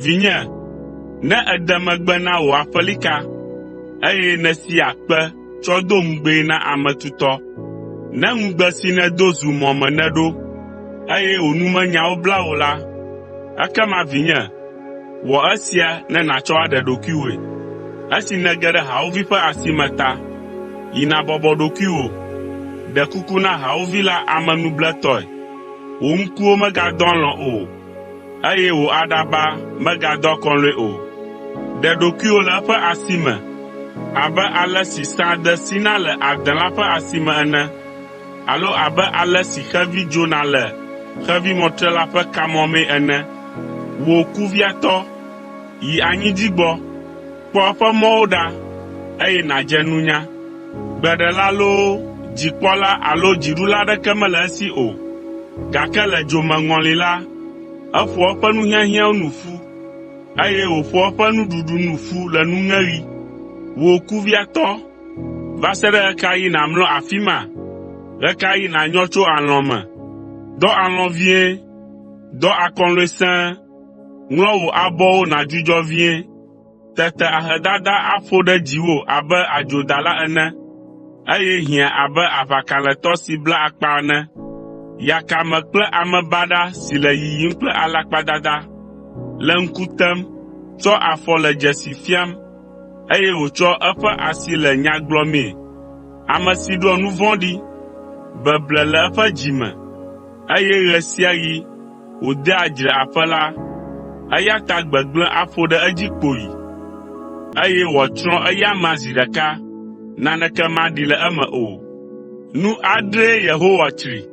Vinye, ne ède megbe na wò aƒelika, eye nèsi akpe tsɔ do ŋugbee na ame tutɔ, ne ŋugbe si nèdo zu mɔ me nèɖo, eye wò numenyawo bla wò la, ekema vinye, wɔ esia ne nàtsɔ aɖe ɖokuiwòe. Esi nège ɖe hawòvi ƒe asi me ta, yi nàbɔbɔ ɖokuiwò, ɖe kuku na hawòvi la amenubletɔe. Wò ŋkuwo megadɔ alɔ̃ o, eye wò aɖaba megadɔ akɔlɔ̃e o. Ɖe ɖokuiwò le eƒe asi me abe ale si sãde sina le adela ƒe asi me ene alo abe ale si xevi dzona le xevimɔtrela ƒe kamɔ mee ene. Wò kuviatɔ, yi anyidi gbɔ, kpɔ eƒe mɔwo ɖa, eye nàdze nunya. Gbeɖela loo, dzikpɔla alo dziɖula aɖeke mele esi o, gake le dzomeŋɔli la, eƒoa eƒe nuhiahiãwo nu ƒu, eye wòƒoa eƒe nuɖuɖu nu ƒu le nuŋeɣi. Wò kuviatɔ, va se ɖe ɣe ka ɣi nàmlɔ afi ma? Ɣe ka ɣi nànyɔ tso alɔ̃ me? Dɔ alɔ̃ vie, dɔ akɔlɔ̃e sẽe, ŋlɔ wò abɔwo nàdzudzɔ vie. Tete ahedada aƒo ɖe dziwò abe adzodala ene, eye hiã abe aʋakalẽtɔ si bla akpa ene. Yakame kple ame baɖa si le yiyim kple alakpadada, le ŋku tem, tsɔ afɔ le dzesi fiam, eye wòtsɔ eƒe asi le nya gblɔmee. Ame si ɖoa nu vɔ̃ɖi, beble le eƒe dzi me, eye ɣe sia ɣi wòdea dzre aƒe la, eya ta gbegblẽ aƒo ɖe edzi kpoyi, eye wòatsrɔ̃ eya amea zi ɖeka, naneke maɖi le eme o. Nu adree Yehowa tsri,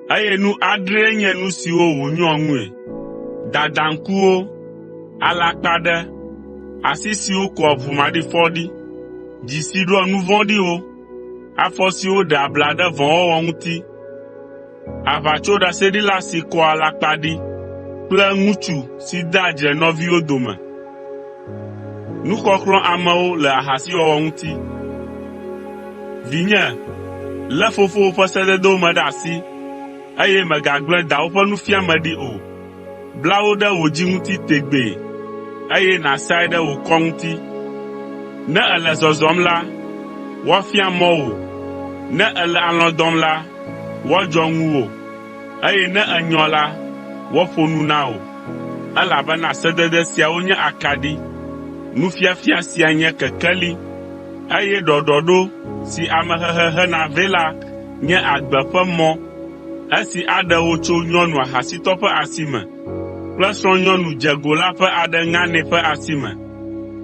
eye nu adree nye nu siwo wònyɔa ŋui: dadaŋkuwo, alakpaɖe, asi siwo kɔa ʋu maɖifɔ ɖi, dzi si ɖoa nu vɔ̃ɖiwo, afɔ siwo ɖea abla ɖe vɔ̃wɔwɔ ŋuti, aʋatsoɖaseɖila si kɔa alakpa ɖi kple ŋutsu si dea dzre nɔviwo dome. Vinye, lé fofowò ƒe sededewo me ɖe asi, eye mègagblẽ dawò ƒe nufiame ɖi o. Bla wo ɖe wò dzi ŋuti tegbee, eye nàsae ɖe wò kɔ ŋuti. Ne èle zɔzɔm la, woafia mɔ wò, ne èle alɔ̃ dɔm la, woadzɔ ŋuwò, eye ne ènyɔ la, woaƒo nu na wò, elabena sedede siawo nye akaɖi, nufiafia sia nye kekeli, eye ɖɔɖɔɖo si amehehe hena vɛ la nye agbe ƒe mɔ esi aɖe wò tso nyɔnu ahasitɔ ƒe asi me kple srɔ̃nyɔnu dzego la ƒe aɖe ŋanɛ ƒe asi me.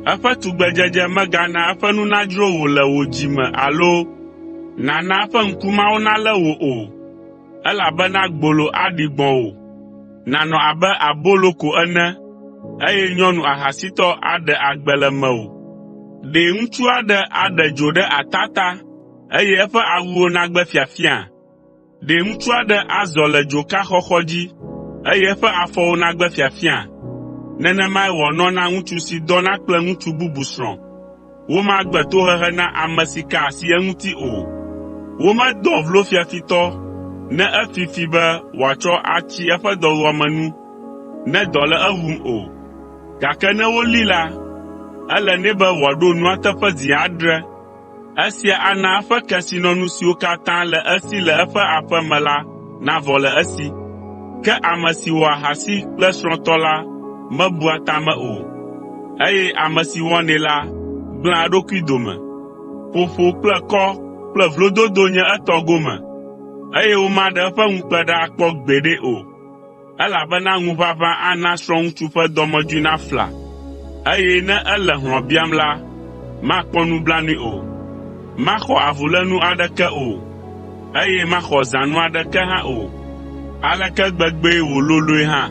Eƒe tugbedzedze megana eƒe nu nadzro wò le wò dzi me alo nàna eƒe ŋkumeawo nalé wò o, elabena gbolo aɖi gbɔ̃ wò, nànɔ abe abolo ko ene, eye nyɔnu ahasitɔ aɖe agbe le mewò. Ɖe ŋutsu aɖe aɖe dzo ɖe ata ta, eye eƒe awuwo nagbe fiafia? Ɖe ŋutsu aɖe azɔ le dzoka xɔxɔ dzi, eye eƒe afɔwo nagbe fiafia? Nenemae wòanɔ na ŋutsu si dɔna kple ŋutsu bubu srɔ̃. Womagbe tohehe na ame si ka asi eŋuti o. Womedoa vlo fiafitɔ ne efi fi be wòatsɔ atsi eƒe dɔwuame nu ne dɔ le ewum o, gake ne wolée la, ele nɛ be wòaɖo nua teƒe zi adre. Esia ana eƒe kesinɔnu siwo katã le esi le eƒe aƒe me la navɔ le esi. Ke ame si wɔ ahasi kple srɔ̃tɔ la mebua ta me o, eye ame si wɔnɛ la gblẽa eɖokui dome. Ƒoƒo kple kɔ kple vlododo nye etɔ gome, eye womaɖe eƒe ŋukpe ɖa akpɔ gbeɖe o. Elabena ŋuʋaʋã ana srɔ̃ŋutsu ƒe dɔmedzoe nafla, eye ne ele hlɔ̃ biam la, makpɔ nublanui o. Maxɔ avulénu aɖeke o, eye maxɔ zãnu aɖeke hã o, aleke gbegbee wòloloe hã.